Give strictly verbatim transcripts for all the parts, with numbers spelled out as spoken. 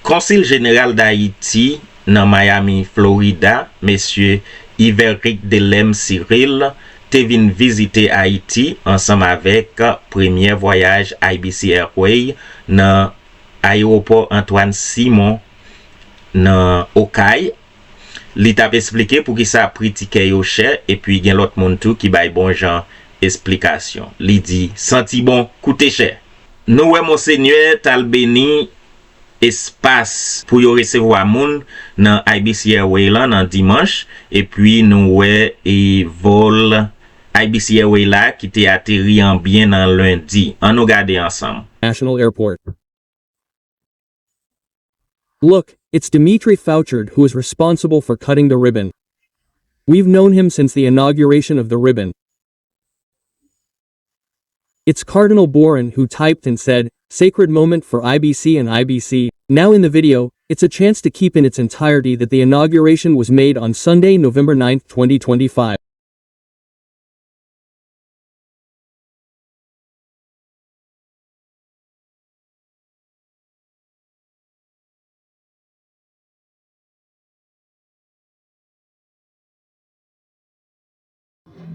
Konsil Jeneral Dayiti nan Miami, Florida, Mesye Yveric Delem Cyril, te vin vizite Ayiti ansanm avèk premyè vwayaj I B C Airway nan ayewopò Antoine Simon nan Okay. Li t ap esplike poukisa pri tikè yo chè, epi gen lòt moun tou ki bay bon jan esplikasyon. Li di, Santi bon, koute chè. Nou wè Monsenyè t al beni espas pou yo resevwa moun nan I B C Airway lan nan dimanch, epi nou wè e vòl I B C Airway la ki te ateri an byen nan lendi. Ann nou gade ansanm. National Airport. Look, it's Dimitri Fouchard who is responsible for cutting the ribbon. We've known him since the inauguration of the ribbon. It's Cardinal Boren who typed and said, "Sacred moment for I B C and I B C." Now in the video, it's a chance to keep in its entirety that the inauguration was made on Sunday, November ninth, twenty twenty-five.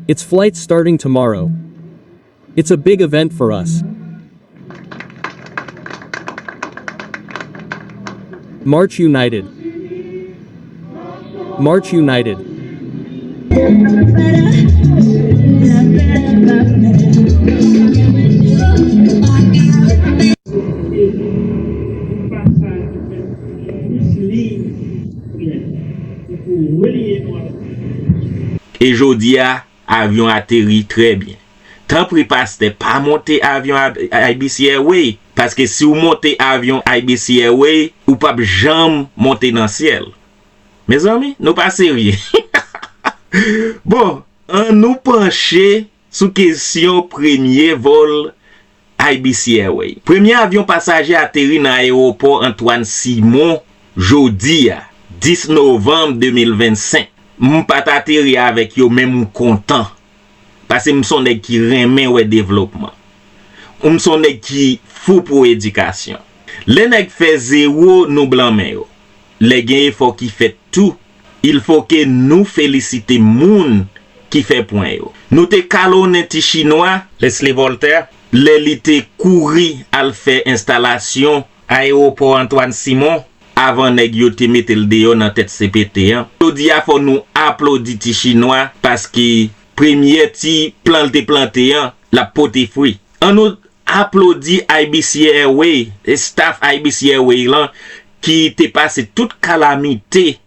It's flight starting tomorrow. It's a big event for us. March United. March United. E jodi a, avyon ateri trè byen. Tanpri pastè, pa monte avyon I B C Airway, paske si w monte avyon I B C Airway, ou p ap janm monte nan syèl. Mezanmi, nou pa serye. Bon, ann nou panche sou kesyon premye vòl I B C Airway. Premye avyon pasaje ateri nan ayewopò Antoine Simon jodi a, dis novanm de mil vennsenk. M pa t ateri avèk yo, men m kontan. Paske m se yon nèg ki renmen wè devlopman. M se yon nèg ki fou pou edikasyon. Lè nèg fè zewo, nou blanmen yo. Lè gen efò ki fèt tou, il faut que nou felisite moun ki fè pwen yo. Nou te kalonnen ti chinwa, Leslie Voltaire, lè li te kouri al fè enstalasyon ayewopò Antoine Simon, avan nèg yo te mete l deyò nan tèt C P T an. Jodi a, fò nou aplodi ti chinwa, paske premyè ti plan l te plante an, l ap pote fwi. Ann nou aplodi I B C Airway, staff I B C Airway lan, ki te pase tout kalamite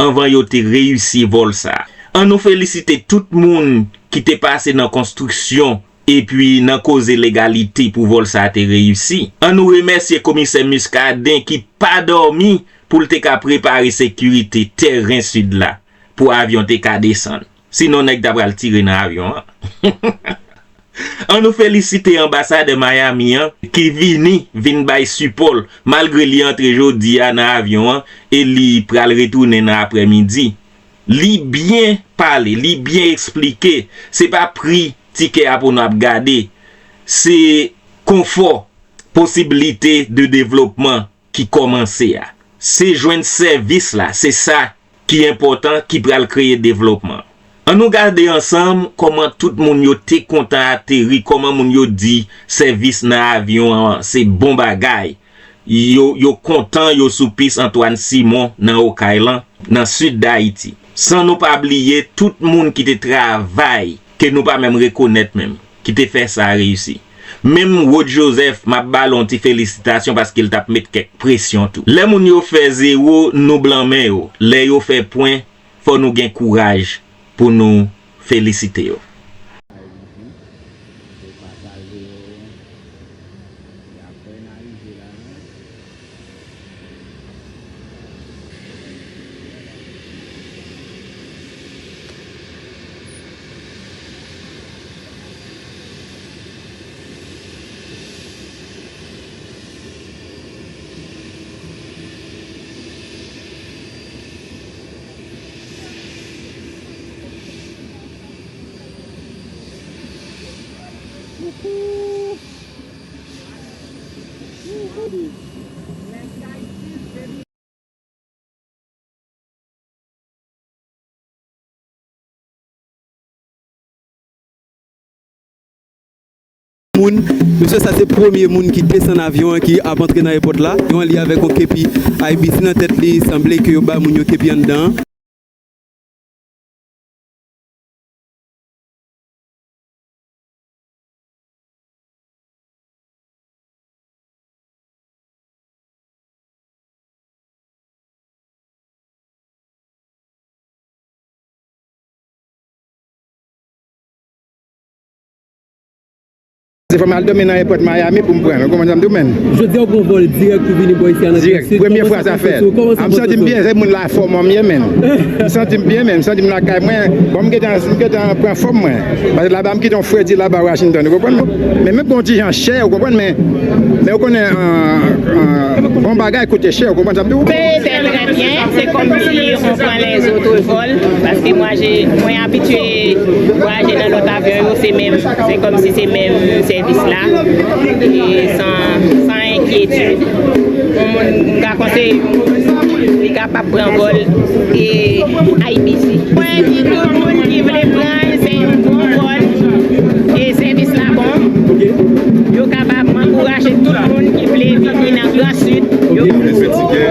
anvan yo te reyisi vòl sa. Ann nou felisite tout moun ki te pase nan konstriksyon epi nan koze legalite pou vòl sa te reyisi. Ann nou remèsye Komisè Muscadin ki pa dòmi pou l te ka prepare sekirite tèren sid la pou avyon te ka desann. Sinon, nèg ta pral tire nan avyon an. Ann nou felisite anbasadè Miami an ki vini, vin bay sipò l, malgre li antre jodi a nan avyon an e li pral retounen nan aprèmidi. Li byen pale, li byen eksplike. Se pa pri tikè a pou n ap gade. Se konfò, posiblite de devlopman ki kòmanse a. Se jwenn sèvis la, se sa ki enpòtan, ki pral kreye devlopman. Ann nou gade ansanm kòman tout moun yo te kontan ateri, kòman moun yo di sèvis nan avyon an se bon bagay. Yo, yo kontan, yo sou pis Antoine Simon nan Okay lan, nan sid Dayiti. San nou pa bliye tout moun ki te travay, ke nou pa menm rekonèt menm, ki te fè sa reyisi. Menm Rod Joseph, m ap ba l yon ti felisitasyon paske l t ap met kèk presyon tou. Lè moun yo fè zewo, nou blanmen yo. Lè yo fè pwen, fò nou gen kouraj pou nou felisite yo. Moun, mesye sa se premye moun ki desann avyon an ki ap antre nan ayewopò la. Yon li avèk yon kepi I B C nan tèt li, sanble ke yo ba moun yo kepi anndan an. Se fò m al dòmi nan ayewopò Miami pou m pran l, ou konprann sa m di w, menn? Jodi a w pran vòl dirèk pou vini bò isi a nan Dirèk. Premye fwa sa fèt. Kòman sa fè w santi w? M santi m byen, se moun lafòm an m ye, menn. M santi m byen, menn. M santi m lakay mwen. Bon, m gentan, m gentan pran fòm mwen. Paske laba m kite yon fredi laba Washington, ou konprann? Men, men gon ti jan chè, ou konprann? Men, men ou konnen, an, an, bon bagay koute chè, ou konprann sa m di w? C'était très bien, c'est comme si on prend les autres vols, parce que moi, j'ai, mwen abitye vwayaje nan lòt avyon yo, se menm, se kòmsi se menm sèvis la, e san, san enkyetid. Yon moun, m ka konseye yon moun, li kapab pran vòl e I B C. Mwen di tout moun ki vle pran l, se yon bon vòl e sèvis la bon. Yo kapab, m ankouraje tout moun ki vle vini nan Gran Sid. Yo Nou fatige,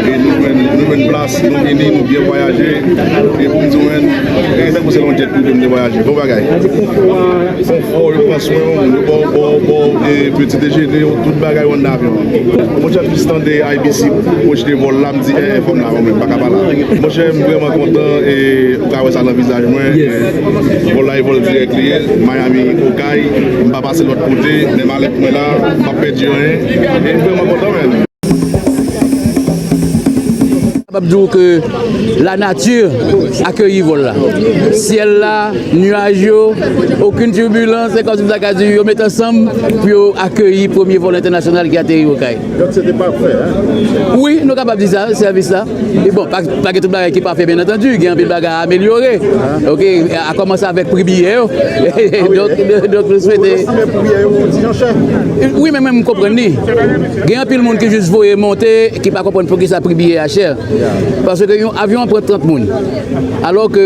e nou jwenn, nou jwenn plas, nou vini, nou byen vwayaje. E pou m di w, menn, e menm pou se nan yon jet prive m te vwayaje. Bon bagay. Konfò, yo pran swen w, yo ba w, ba w, ba w, e, peti dejene, yo, tout bagay w anndan avyon an. Monchè, m jis tande I B C pwojte vòl la, m di, eh, fò m la, mwen menm, m pa ka pa la. Monchè, m vrèman kontan, e ou ka wè sa nan vizaj mwen. E vòl la, e vòl dirèk li ye, Miami, Okay, m pa pase lòt kote, men malèt mwen la, m pa pèdi anyen. E m vrèman kontan, menn. Kapab di w ke lanati akeyi vòl la. Syèl la, nyaj yo, okenn tibilans, se kòmsi m ta ka di yo met ansanm pou yo akeyi premye vòl entènasyonal ki ateri Okay. Donk, se te pafè, en? Wi, nou kapab di sa, sèvis la. E bon, pa, pa gen tout bagay ki pafè, byen antandi, gen anpil bagay a amelyore. Oke, a kòmanse avèk pri biyè yo. Donk, donk, nou swete. Wi, men mwen, m konprann li. Gen anpil moun ki jis voye monte, ki pa konprann poukisa pri biyè a chè. Paske yon avyon an pran trant moun. Alò ke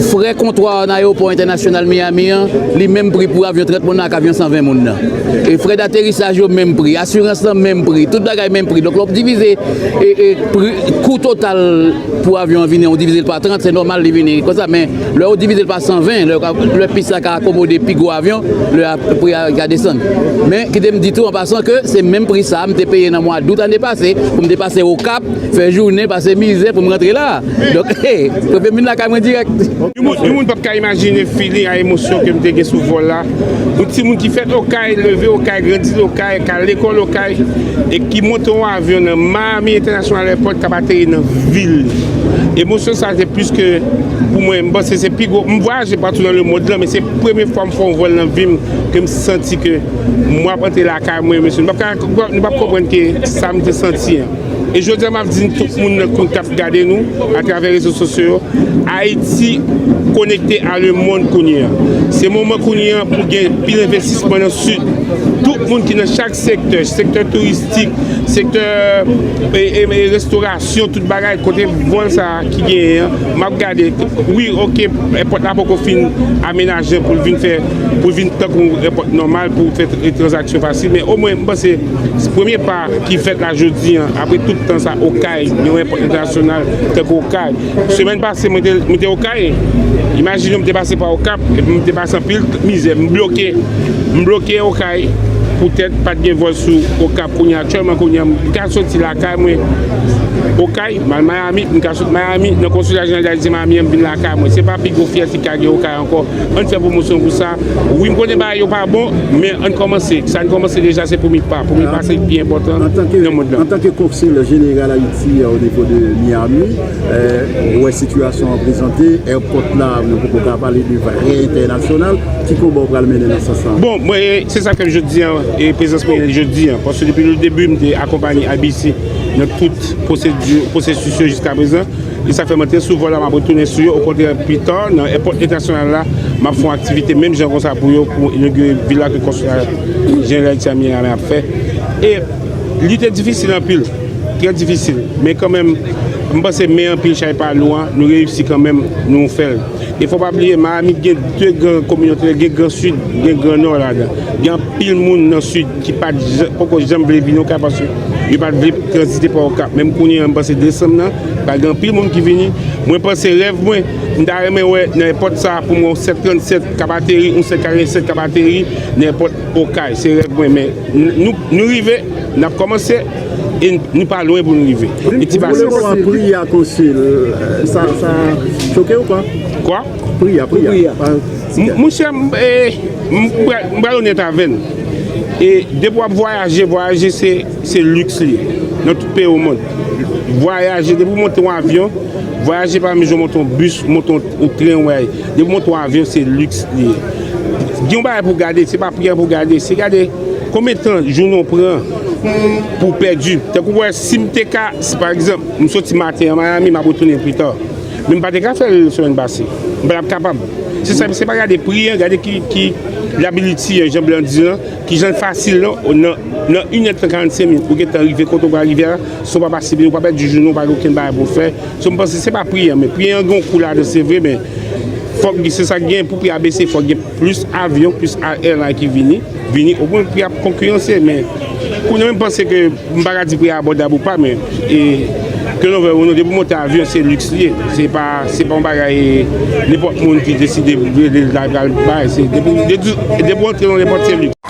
frè kontwa nan ayewopò entènasyonal Miami an, li menm pri pou avyon trant moun nan ak avyon san ven moun nan. E frè daterisaj yo menm pri, asirans lan menm pri, tout bagay menm pri. Donk, lè w divize, e, e, pri, kou total pou avyon an vini, ou divize l pa trant, se nòmal li vini konsa. Men lè ou divize l pa san ven, lè, lè pis la ka akomode pi gwo avyon, lè a, pri a ka desann. Men kite m di tou an pasan ke se menm pri sa a m te peye nan mwa dout ane pase pou m te pase Okap, fè jounen, pase mizè pou m rantre la. Donk, hey, kote m vin lakay mwen dirèk. Yon moun, yon moun p ap ka imajine feeling a emosyon ke m te gen sou vòl la. Yon timoun ki fèt Okay, leve Okay, grandi Okay, k al lekòl Okay, e ki monte yon avyon nan Miami International Airport k ap ateri nan vil li. Emosyon sa se plis ke, pou mwen, m panse se pi gwo. M vwayaje patou nan lemonn lan, men se premye fwa m fè yon vòl nan vi m ke m santi ke m ap antre lakay mwen, mesye. Nou p ap ka, nou p ap konprann ke sa m te santi an. E jodi a, m ap di n tout moun nan k ap gade nou atravè rezo sosyo yo, Ayiti konekte a lemonn kounye a. Se moman kounye a pou gen pil envestisman nan Sid. Tout moun ki nan chak sektè, sektè touristik, sektè, e, e, e, restorasyon, tout bagay, kote vòl sa a ki genyen an, m ap gade, wi, oke, èpòt la poko fin amenaje pou l vin fè, pou l vin tankou yon èpòt nòmal pou fè tr-, tranzaksyon fasil, men omwen, m panse, premye pa ki fèt la jodi an, apre tout tan sa, Okay, yon èpòt entènasyonal tankou Okay. Semèn pase, mwen te, mwen te Okay. Imajine w, m te pase pa Okap, epi m te pase anpil mizè. M bloke, m bloke Okay poutèt pa t gen vòl sou Okap. Kounye a, aktyèlman, kounye a, m ka soti lakay mwen Okay, m al Miami, m ka sot Miami, nan konsilat jeneral Dayiti Miami an, m vin lakay mwen. Se pa pi gwo fyète ki ka gen Okay ankò. Ann fè pwomosyon pou sa. Wi, m konnen bagay yo pa bon, men ann kòmanse. Sa n kòmanse deja, se premye pa. Premye pa, se pi enpòtan nan mond lan. Antanke konsil jeneral Ayiti, o nivo de Miami, eh, ou wè sitiyasyon an prezante, èpòt la, nou poko ka pale de vrè entènasyonal. Ki konba w pral mennen nan sans sa? Bon, mwen, se sa k fè m jodi an, e prezans mwen jodi an, paske depi le debi, m te akonpanye I B C nan tout pwosedi, pwosesis yo jiskaprezan. E sa fè mwen te sou vòl la, m ap retounen sou yo. Okontrè, pita, nan èpòt entènasyonal la, m ap fè yon aktivite menm jan konsa pou yo, pou inogire vil la ke konsilat jeneral Ayiti a Miami ap fè. E li te difisil anpil, trè difisil. Men kanmenm, m panse men anpil chay pa lou an, nou reyisi kanmenm, nou fè l. E fò pa bliye, Miami gen de gran kominote, gen Gran Sid, gen Gran Nò ladan. Gen anpil moun nan Sid ki pa t jan- poko janm vle vini Okay paske yo pa t vle tranzite pa Okay. Menm kounye a, m panse desanm nan, pa gen anpil moun ki vini. Mwen panse rèv mwen, m ta renmen wè nan èpòt sa a pou mwen yon sèt trannsèt k ap ateri, yon sèt karannsenk k ap ateri nan èpòt Okay. Se rèv mwen, men n- nou, nou rive, n ap kòmanse e n- nou pa lwen pou nou rive. E ti Vou pase. Resevwa pri a, Konsil, sa, sa choke w, kwa? Kwa? Pri a, pri a. Pri a. Pa M- Monchè, m- e, m pral m pral onèt avè n. E depi w ap vwayaje, vwayaje se, se liks li ye nan tout peyi o mond. Vwayaje, depi w monte yon avyon, vwayaje pa menm jan w monte yon bis, monte yon, yon tren, w wè. Depi w monte yon avyon, se liks li ye. Gen yon bagay pou gade, se pa pri a pou gade, se gade konbyen tan jounen w pran pou w pèdi. Tankou w wè, si m te ka, si pa egzanp, m soti maten an Miami, m ap retounen pita. Men m pa te ka fè l semèn pase. M pa t ap kapab. Se sa, se pa gade pri an, gade ki, ki liability an, jan blan di lan, ki jan l fasil lan, nan, nan inèdtan karannsenk minit, ou gentan rive kote w pral rive a, san w pa pase, ou pa pèdi jounen, ou pa gen okenn bagay pou w fè. So, m panse se pa pri an, men pri an gen yon kou ladan, se vre, men fòk, se sa k gen pou pri a bese, fòk gen plis avyon, plis a- airline ki vini, vini, omwen pri a ap konkiranse, men kounye a, m panse ke M pa ka di pri a abòdab ou pa, men e, ke nou vle ou non, depi w monte avyon, se liks li ye. Se pa, se pa yon bagay, nenpòt moun ki deside rele l la pral bay. Se depi, depi, depi w antre nan nenpòt, se liks.